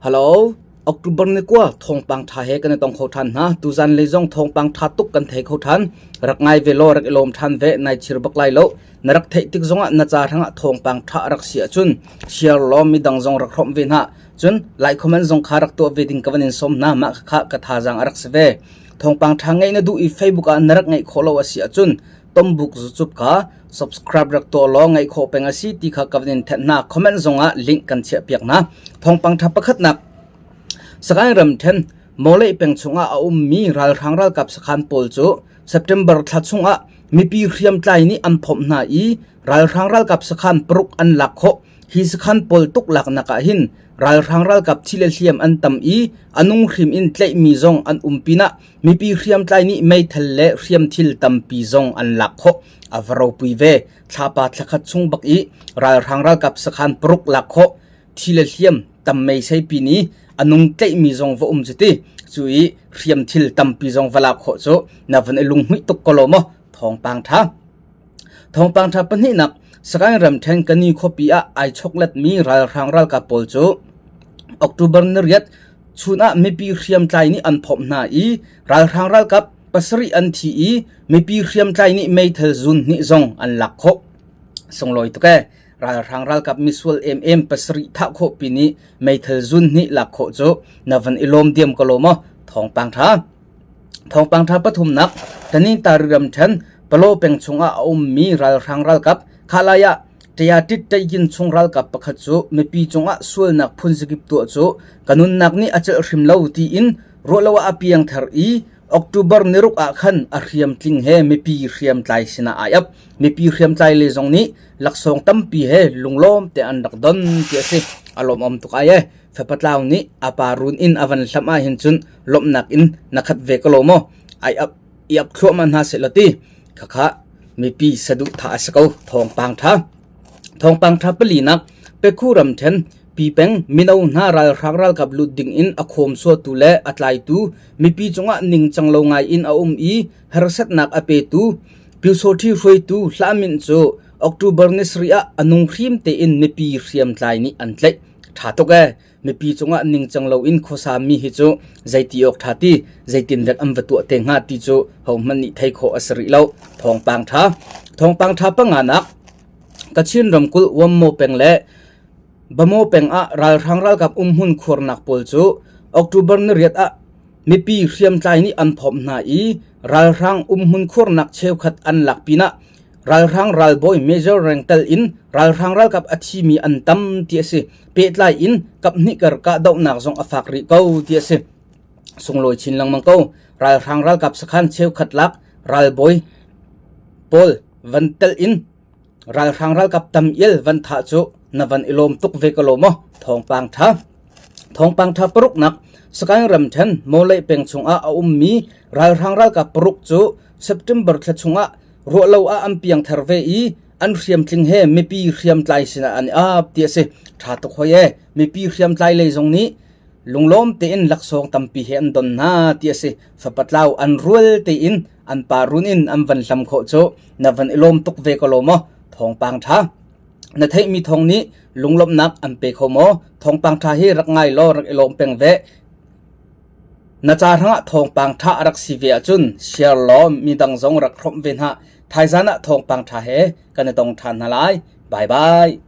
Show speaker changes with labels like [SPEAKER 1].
[SPEAKER 1] Hello, October ni kua thawngpang ṭha he kan i tong kho ṭhan hna. Tuzan lei zong thawngpang ṭha tuk kan thei kho ṭhan. Rak ngai ve law rak i lawm ṭhan ve. Nai chir bak lai lo. Na rak theih tik zongah na ca hrangah thawngpang ṭha rak si ahcun share law midang zong rak hrawmh ve hna. Cun like comment zong kha rak tuah ve ding ka van in sawm hna. Mah kha ka thazaang a rak si ve. Thawngpang ṭha ngeih na duh i Facebook ah na rak ngeih khawh lo a si ahcun Tombuk zucup kha subscribe rak tuah law ngaih khawh peng a si ti kha ka van in thenh hna. Comment zongah link kan chiah piak hna. Thawngpang ṭha pakhatnak Sagaing ramṭhen Mawleih peng chungah a ummi ralhrang ralkap sakhan pawl cu September thla chungah mipi hriamtlai nih an phomh hna i ralhrang ralkap sakhan paruk an lak khawh. Hi sakhan pawl tuklaknak ah hin ralhrang ralkap thi le hliam an tam i a nung hrim in tlaihmi zong an um pinah Mipi hriamtlai nih meithal le hriamthil tampi zong an lak khawh. A va ropui ve. Thlapa thlakhat chung bak i ralhrang ralkap sakhan paruk lak khawh. Thi le hliam tam meisei pin i a nung tlaihmi zong va um cu ti. Cu i hriamthil tampi zong va lak khawh cu na van i lunghmuih tuk ko lo maw? Thawngpang ṭha. Thawngpang ṭha pahnihnak Sagaing ramṭhen Kani khuapi ah ai chokletmi ralhrang ralkap pawl cu October niriat Chun ah mipi hriamtlai nih an phomh hna i ralhrang ralkap pasarih an thi i mipi hriamtlai nih meithal zun hnih zong an lak khawh. Sunglawi tuk ee. Ralhrang ralkap misual emem pasarih thah khawh pin i meithal zun hnih lak khawh cu na van i lawm diam ko lo maw? Thawngpang ṭha. Thawngpang ṭha pathumnak Tanintari ramṭhen Palaw peng chungah a ummi ralhrang ralkap khalai ah Ṭayaṭit ṭaihyin chung ralkap pakhat cu mipi cungah sualnak phunzakip tuah cu ka nunnak nih a celh hrim lo tiin ruahlo ah a piangthar i October niruk ah khan a hriamtling he mipi hriamtlai sinah ai ap. Mipi hriamtlai le zong nih laksawng tampi he lunglawm te an rak don ti a si. A lawmawm tuk ai ee. Fapatlau nih a pa run in a van hlamh ahhin cun lawmhnak in na khat ve ko lo maw? Ai ap i ap thluahmah hna sehlaw ti khakha mipi saduhthah a si ko thawngpang ṭha thawngpang ṭha palinak Pekhu ramṭhen Pipeng mino hna ralhrang ralkap lut ding in a khawmsuatu le a tlaitu mipi cungah ningcang lo ngai in a um i harsatnak a petu Pyusawṭhi hruaitu Hla Minh cu October ni sarih ah a nung hrim tein mipi hriamtlai nih an tlaih ṭha tuk ee mipi cungah ningcang loin khuasa mi hi cu zeiti awk ṭha ti zeitinvek an va tuah te hnga ti cu hohmanh nih thei khawh a si rih lo thawngpang ṭha thawngpang ṭha panganak Kachin ramkulh Wammo peng le Bamo peng ah ralhrang ralkap umhmun khuarnak pawl cu October ni riat ah mipi hriamtlai nih an phomh hna i ralhrang umhmun khuarnak cheukhat an lak pinah Ralhrang ralbawi Major rengtel in ralhrang ralkap a thimi an tam ti a si. Pehtlai in kaphnih kar kahdohnak zong a fak rih ko ti a si. Sunglawi chin lengmang ko. Ralhrang ralkap sakhan cheukhat lak ralbawi pawl van tel in ralhrang ralkap tam ial van thah cu na van i lawm tuk ve ko lo maw? Thawngpang tha. Thawngpang tha paruknak Sagaing ramthen Mawlei peng chungah a ummi ralhrang ralkap paruk cu September thla chungah ruahlo ah an piangthar ve i an hriamtling he mipi hriamtlai sinah an i ap ti a si. Ṭha tuk hoi ee. Mipi hriamtlai lei zong nih lunglawm tein laksawng tampi he an don hna ti a si. Fapatlau an rual tein an pa run in an van hlam khawh cu na van i lawm tuk ve ko lo maw? Thawngpang ṭha. Na theihmi thawng nih lunglawmhnak an pe kho maw? Thawngpang ṭha hi rak ngai law rak i lawm peng ve. Na ca hrangah thawngpang ṭha a rak si ve ahcun share law midang zong rak hrawmh ve hna. Thaizan ah thawngpang ṭha he kan i tong ṭhan hna lai. Bye bye.